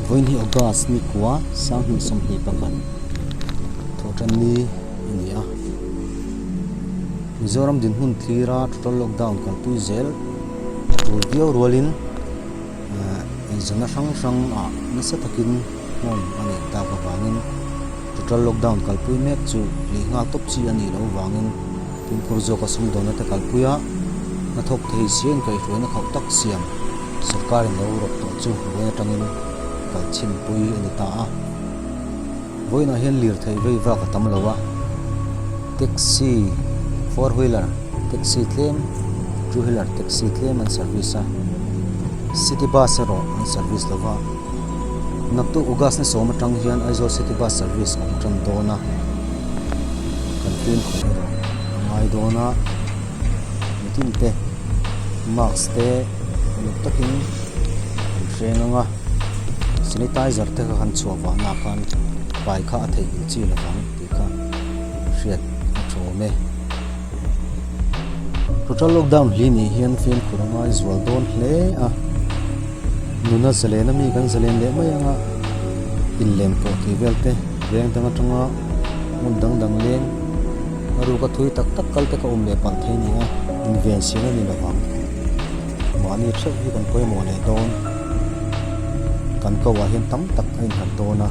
Vawiin hi August ni kua 2021 thawhtan ni a ni a. Mizoram dinhmun thlira total lockdown kalpui zel a tul viau rualin eizawnna hrang hrang ah nasa takin nghawng a neih tak avangin total lockdown kalpui mek chu lei nghal tawp chi a nih loh avangin Fimkhur zawka sumdawnna te kalpui a, hnathawk thei si a inkaihhruaina khauh tak siam sorkarin lo rawp tawh chu vawiin atangin kal chhinpui a ni ta a. Vawiinah hian lirthei vei vak a tam lo a, taxi, four wheeler taxi tlem, two wheeler taxi tlem an service a, city bus erawh an service lo va. Naktuk August ni sawm atang hian Aizawl City Bus Service awm tan dawn a, kan fimkhur erawh a ngai dawn a, mitin te mask te uluk takin kan hreng ang a, sanitizer te kha kan chhuah vahna ah khan pai kha a theihnghilh chi lovang tih kha hriat a tha awm e. Total lockdown hli nih hian fimkhur a ngai zual dawn hle a, nuna zalen a mi kan zalen leh mai anga inlem pawh tih vel te veng dang atanga hmun dang dang leng a ruka thui tak tak kal te ka awm leh palh thei ni a, inven sian a ni lovang. Mahni theuh hi kan pawimawh leh dawn, kan ko ah hian tam tak a inhat dawn a,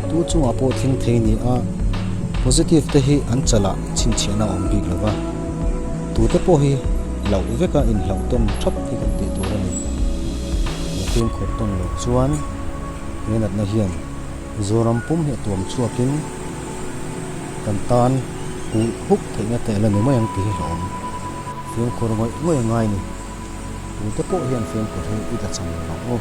tu chungah pawh thleng thei ni a, positive te hi an chalah chhinchhiahna a awm bik lo va, tute pawh hi hlauh veka inhlauh tawn thap hi kan tih tur a ni. He fimkhur tawn loh chuan he natna hian Zoram pum hi a tuam chhuakin kan tan huh huk theihna te a la ni mai ang tih hi hlauhawm. Fimkhur ngawih ngawih a ngai ni. Tute pawh hian fimkhur hi i tla cham lo vang aw.